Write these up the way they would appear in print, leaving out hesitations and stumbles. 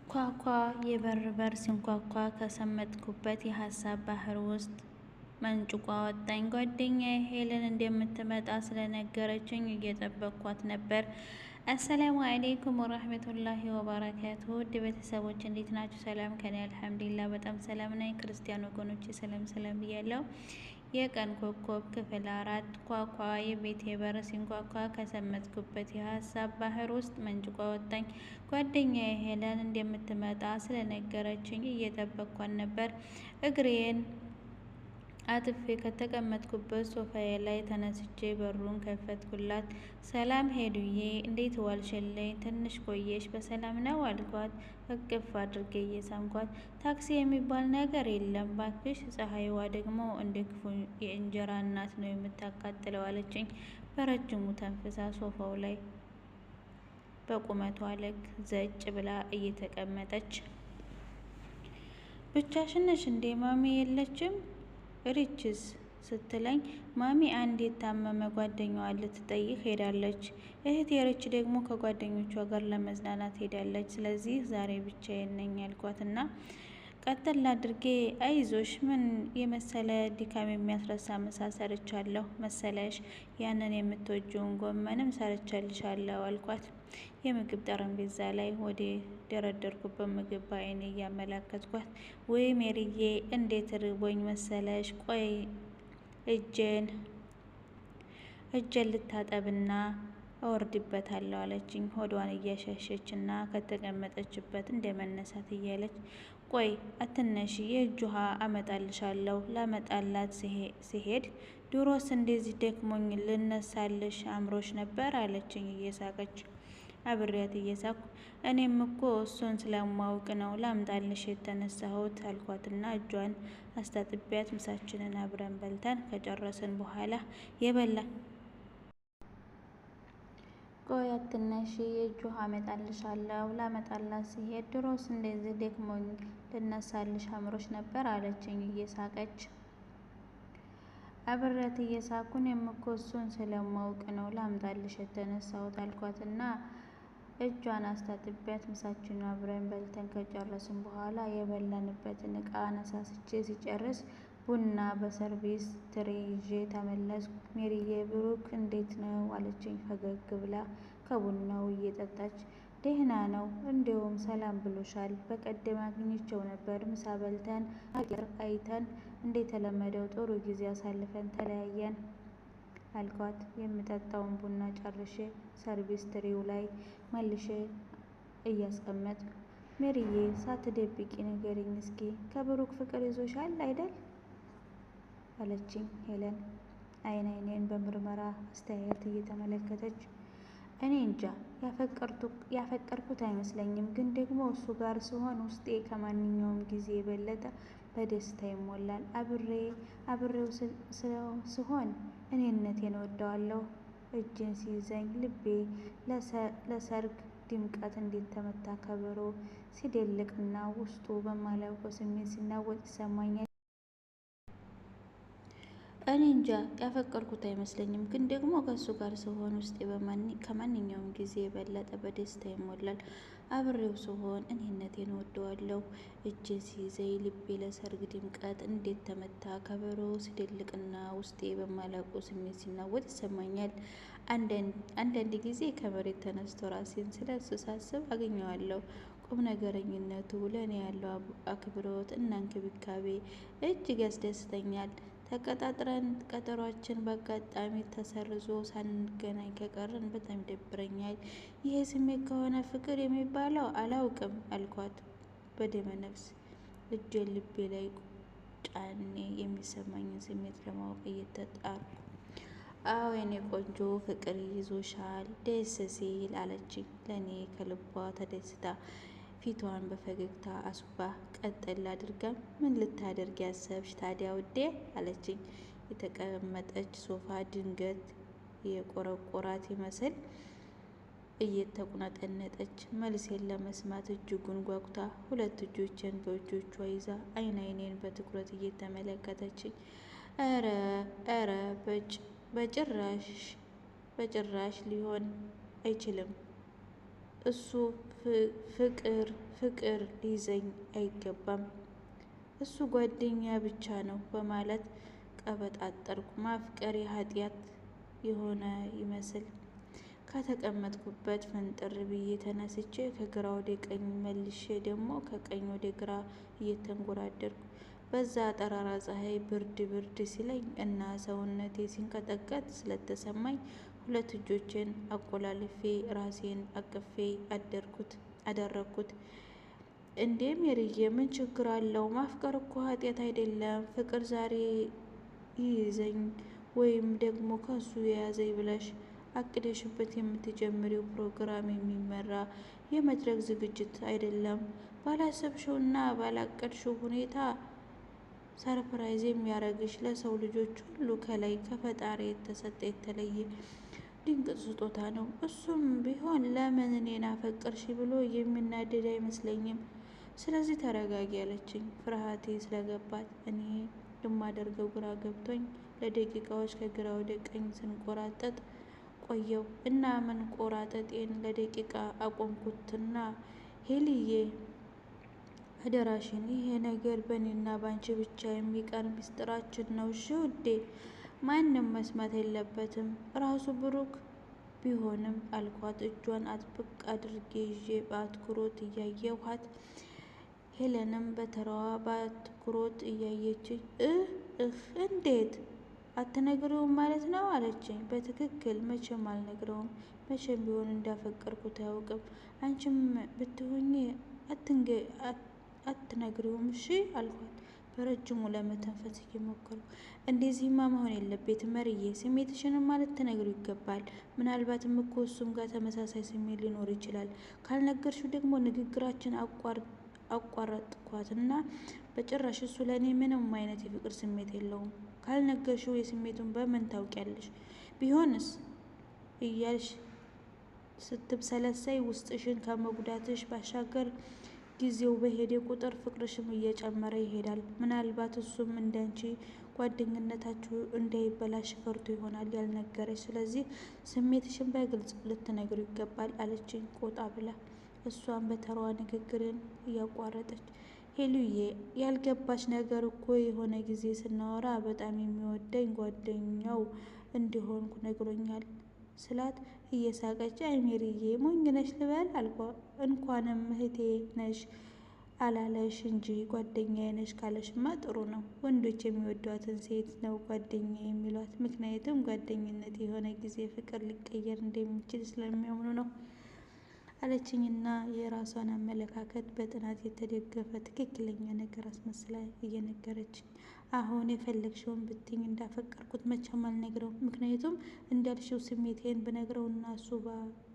ኳኳ የበር በር ሲንኳኳ ከሰመጥኩበት የሀሳብ ባህር ውስጥ መንጭቆ አወጣኝ። ጓደኛዬ ሄለን እንደምትመጣ ስለነገረችኝ እየጠበቅኳት ነበር። አሰላሙ አለይኩም ወራህመቱላሂ ወበረካቱ። ውድ ቤተሰቦች፣ እንዴት ናችሁ? ሰላም ከኔ አልሐምዱሊላህ በጣም ሰላም ነኝ። ክርስቲያን ወገኖች፣ ሰላም ሰላም ብያለሁ። የቀን ኮከብ ክፍል 4። ኳኳ የቤቴ በር ሲንኳኳ ከሰመጥኩበት የሀሳብ ባህር ውስጥ መንጭቆ አወጣኝ። ጓደኛዬ ሄለን እንደምትመጣ ስለነገረችኝ እየጠበቅኳት ነበር። እግሬን አጥፌ ከተቀመጥኩበት ሶፋዬ ላይ ተነስቼ በሩን ከፈትኩላት። ሰላም ሄዱዬ፣ እንዴት ዋልሽልኝ? ትንሽ ቆየሽ፣ በሰላም ነው አልኳት፣ እቅፍ አድርጌ እየሳምኳት። ታክሲ የሚባል ነገር የለም ባክሽ፣ ፀሐይዋ ደግሞ እንደ ክፉ የእንጀራ እናት ነው የምታቃጥለው አለችኝ በረጅሙ ተንፍሳ ሶፋው ላይ በቁመቷ ልክ ዘጭ ብላ እየተቀመጠች። ብቻሽን ነሽ እንዴ? ማሚ የለችም? ሪችስ ስትለኝ፣ ማሚ አንድ የታመመ ጓደኛዋን ልትጠይቅ ሄዳለች። እህቴ ሪች ደግሞ ከጓደኞቿ ጋር ለመዝናናት ሄዳለች። ስለዚህ ዛሬ ብቻዬን ነኝ አልኳትና ቀጠል አድርጌ፣ አይዞሽ፣ ምን የመሰለ ድካም የሚያስረሳ ምሳ ሰርቻለሁ መሰለሽ፣ ያንን የምትወጂውን ጎመንም ሰርቼልሻለሁ አልኳት። የምግብ ጠረጴዛ ላይ ወደ ደረደርኩበት ምግብ በዓይኔ እያመላከትኳት፣ ወይ ሜሪዬ፣ እንዴት ርቦኝ መሰለሽ፣ ቆይ እጄን ልታጠብና እወርድበታለሁ አለችኝ። ሆዷን እያሻሸች እና ከተቀመጠችበት እንደ መነሳት እያለች፣ ቆይ አትነሺ፣ የእጅ ውሃ አመጣልሻለሁ። ላመጣላት ሲሄድ፣ ድሮስ እንደዚህ ደክሞኝ ልነሳልሽ አምሮሽ ነበር አለችኝ እየሳቀች። አብሬያት እየሳኩ፣ እኔም እኮ እሱን ስለማውቅ ነው ላምጣልሽ የተነሳሁት አልኳትና እጇን አስታጥቢያት ምሳችንን አብረን በልተን ከጨረስን በኋላ የበላ ቆይ አትነሺ፣ የእጅ ውሃ አመጣልሻለሁ። ላመጣላት ሲሄድ፣ ድሮስ እንደዚህ ደክሞኝ ልነሳልሽ አምሮሽ ነበር አለችኝ እየሳቀች። አብሬያት እየሳኩ፣ እኔም እኮ እሱን ስለማውቅ ነው ላምጣልሽ የተነሳሁት አልኳትና እጇን አስታጥቢያት ምሳችንን አብረን በልተን ከጨረስን በኋላ የበላንበትን እቃ አነሳስቼ ሲጨርስ ቡና በሰርቪስ ትሪ ይዤ ተመለስኩ። ሜሪዬ፣ ብሩክ እንዴት ነው አለችኝ ፈገግ ብላ ከቡናው እየጠጣች። ደህና ነው፣ እንዲሁም ሰላም ብሎሻል። በቀደም አግኝቼው ነበር። ምሳ በልተን አይተን እንደተለመደው ጥሩ ጊዜ አሳልፈን ተለያየን አልኳት። የምጠጣውን ቡና ጨርሼ ሰርቪስ ትሪው ላይ መልሼ እያስቀመጥኩ፣ ሜሪዬ፣ ሳትደብቂ ንገሪኝ እስኪ፣ ከብሩክ ፍቅር ይዞሻል አይደል? አለችኝ ሄለን አይን አይኔን በምርመራ አስተያየት እየተመለከተች። እኔ እንጃ፣ ያፈቀርኩት አይመስለኝም፣ ግን ደግሞ እሱ ጋር ስሆን ውስጤ ከማንኛውም ጊዜ የበለጠ በደስታ ይሞላል። አብሬው ስሆን እኔነቴን እወደዋለሁ። እጄን ሲይዘኝ ልቤ ለሰርግ ድምቀት እንደተመታ ከበሮ ሲደልቅና ውስጡ በማላውቀው ስሜት ሲናወጥ ይሰማኛል። እኔ እንጃ፣ ያፈቀርኩት አይመስለኝም፣ ግን ደግሞ ከእሱ ጋር ስሆን ውስጤ ከማንኛውም ጊዜ የበለጠ በደስታ ይሞላል። አብሬው ስሆን እኔነቴን እወደዋለሁ። እጄን ሲይዘኝ ልቤ ለሰርግ ድምቀት እንዴት ተመታ ከበሮ ሲደልቅና ውስጤ በማላውቀው ስሜት ሲናወጥ ይሰማኛል። አንዳንድ ጊዜ ከመሬት ተነስቶ ራሴን ስለ እሱ ሳስብ አገኘዋለሁ። ቁም ነገረኝነቱ፣ ለእኔ ያለው አክብሮት እና እንክብካቤ እጅግ ያስደስተኛል። ተቀጣጥረን ቀጠሯችን በአጋጣሚ ተሰርዞ ሳንገናኝ ከቀረን በጣም ይደብረኛል። ይሄ ስሜት ከሆነ ፍቅር የሚባለው አላውቅም አልኳት በደመ ነፍስ እጄን ልቤ ላይ ጫኔ የሚሰማኝን ስሜት ለማወቅ እየተጣርኩ። አዎ የኔ ቆንጆ፣ ፍቅር ይዞሻል፣ ደስ ሲል አለችኝ ለእኔ ከልቧ ተደስታ ፊቷን በፈገግታ አስውባ። ቀጠል አድርጋ፣ ምን ልታደርግ ያሰብሽ ታዲያ ውዴ አለችኝ። የተቀመጠች ሶፋ ድንገት የቆረቆራት ይመስል እየተቁነጠነጠች፣ መልሴን ለመስማት እጅጉን ጓጉታ ሁለት እጆቼን በእጆቿ ይዛ አይን አይኔን በትኩረት እየተመለከተችኝ፣ ኧረ ኧረ በጭራሽ በጭራሽ ሊሆን አይችልም፣ እሱ ፍቅር ፍቅር ሊይዘኝ አይገባም፣ እሱ ጓደኛ ብቻ ነው በማለት ቀበጣጠርኩ። ማፍቀር ኃጢአት የሆነ ይመስል ከተቀመጥኩበት ፈንጠር ብዬ ተነስቼ ከግራ ወደ ቀኝ መልሼ ደግሞ ከቀኝ ወደ ግራ እየተንጎራደርኩ፣ በዛ ጠራራ ፀሐይ ብርድ ብርድ ሲለኝ እና ሰውነቴ ሲንቀጠቀጥ ስለተሰማኝ ሁለት እጆቼን አቆላልፌ ራሴን አቅፌ አደርኩት አደረግኩት። እንዴ ሜሪዬ፣ ምን ችግር አለው? ማፍቀር እኮ ኃጢአት አይደለም። ፍቅር ዛሬ ይይዘኝ ወይም ደግሞ ከሱ የያዘኝ ብለሽ አቅደሽበት የምትጀምሪው ፕሮግራም የሚመራ የመድረክ ዝግጅት አይደለም። ባላሰብሽውና ባላቀድሽው ሁኔታ surprise የሚያደርግሽ፣ ለሰው ልጆች ሁሉ ከላይ ከፈጣሪ የተሰጠ የተለየ ድንቅ ስጦታ ነው። እሱም ቢሆን ለምን እኔን አፈቀርሽ ብሎ የሚናደድ አይመስለኝም። ስለዚህ ተረጋጊ አለችኝ። ፍርሃቴ ስለገባት እኔ የማደርገው ግራ ገብቶኝ ለደቂቃዎች ከግራ ወደ ቀኝ ስንቆራጠጥ ቆየው እና መንቆራጠጤን ለደቂቃ አቆምኩትና ሄልዬ፣ አደራሽን ይሄ ነገር በእኔና ባንቺ ብቻ የሚቀር ሚስጥራችን ነው። እሺ ውዴ፣ ማንም መስማት የለበትም፣ ራሱ ብሩክ ቢሆንም አልኳት። እጇን አጥብቅ አድርጌ ይዤ በአትኩሮት እያየኋት፣ ሄለንም በተራዋ በአትኩሮት እያየችኝ እህ እንዴት አትነግሪውም ማለት ነው አለችኝ። በትክክል መቼም አልነግረውም። መቼም ቢሆን እንዳፈቀርኩት አያውቅም። አንቺም ብትሆኚ አትነግሪውም እሺ አልኳት በረጅሙ ለመተንፈስ እየሞከርኩ። እንደዚህማ መሆን የለበትም መርዬ፣ ስሜትሽንማ ልትነግሪው ይገባል። ምናልባትም እኮ እሱም ጋር ተመሳሳይ ስሜት ሊኖር ይችላል። ካልነገርሽው ደግሞ ንግግራችን አቋረጥኳት እና በጭራሽ፣ እሱ ለእኔ ምንም አይነት የፍቅር ስሜት የለውም። ካልነገርሽው የስሜቱን በምን ታውቂያለሽ? ቢሆንስ እያልሽ ስትብሰለሰይ ውስጥሽን ከመጉዳትሽ ባሻገር ጊዜው በሄደ ቁጥር ፍቅርሽም እየጨመረ ይሄዳል። ምናልባት እሱም እንዳንቺ ጓደኝነታችሁ እንዳይበላሽ ፈርቶ ይሆናል ያልነገረሽ። ስለዚህ ስሜትሽን በግልጽ ልትነግሪው ይገባል አለችኝ ቆጣ ብላ። እሷን በተራዋ ንግግርን እያቋረጠች ሄሉዬ፣ ያልገባች ነገር እኮ የሆነ ጊዜ ስናወራ በጣም የሚወደኝ ጓደኛው እንዲሆንኩ ነግሮኛል ስላት እየሳቀች አይ ሜሪዬ፣ ሞኝ ነሽ ልበል? እንኳንም እህቴ ነሽ አላለሽ እንጂ ጓደኛዬ ነሽ ካለሽማ ጥሩ ነው። ወንዶች የሚወዷትን ሴት ነው ጓደኛ የሚሏት። ምክንያቱም ጓደኝነት የሆነ ጊዜ ፍቅር ሊቀየር እንደሚችል ስለሚያምኑ ነው አለችኝና የራሷን አመለካከት በጥናት የተደገፈ ትክክለኛ ነገር አስመስላ እየነገረችኝ፣ አሁን የፈለግሽውን ብትኝ እንዳፈቀርኩት መቼም አልነግረውም። ምክንያቱም እንዳልሽው ስሜቴን ብነግረውና እሱ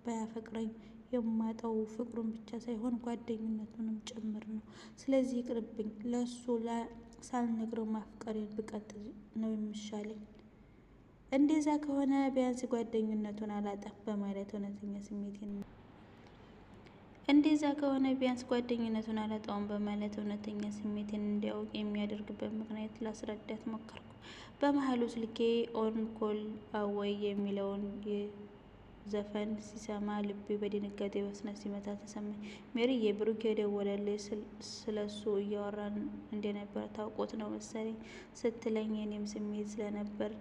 ባያፈቅረኝ የማጣው ፍቅሩን ብቻ ሳይሆን ጓደኝነቱንም ጭምር ነው። ስለዚህ ይቅርብኝ፣ ለእሱ ሳልነግረው ማፍቀሬን ብቀጥል ነው የሚሻለኝ። እንደዛ ከሆነ ቢያንስ ጓደኝነቱን አላጣም በማለት እውነተኛ ስሜቴን እንደዛ ከሆነ ቢያንስ ጓደኝነቱን አላጣውም በማለት እውነተኛ ስሜቴን እንዲያውቅ የሚያደርግበት ምክንያት ላስረዳት ሞከርኩ። በመሀሉ ስልኬ On Call Away የሚለውን ዘፈን ሲሰማ ልቤ በድንጋጤ በፍጥነት ሲመታ ተሰማኝ። ሜሪዬ፣ ብሩክ የደወለልሽ ስለሱ እያወራን እንደነበር ታውቆት ነው መሰለኝ ስትለኝ የኔም ስሜት ስለነበር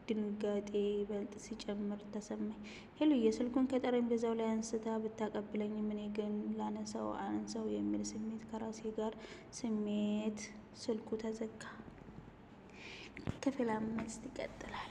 ድንጋጤ ይበልጥ ሲጨምር ተሰማኝ። ሄሉዬ ስልኩን ከጠረጴዛው ላይ አንስታ ብታቀብለኝም እኔ ግን ላነሳው አንሳው የሚል ስሜት ከራሴ ጋር ስሜት ስልኩ ተዘጋ። ክፍል 5 ይቀጥላል።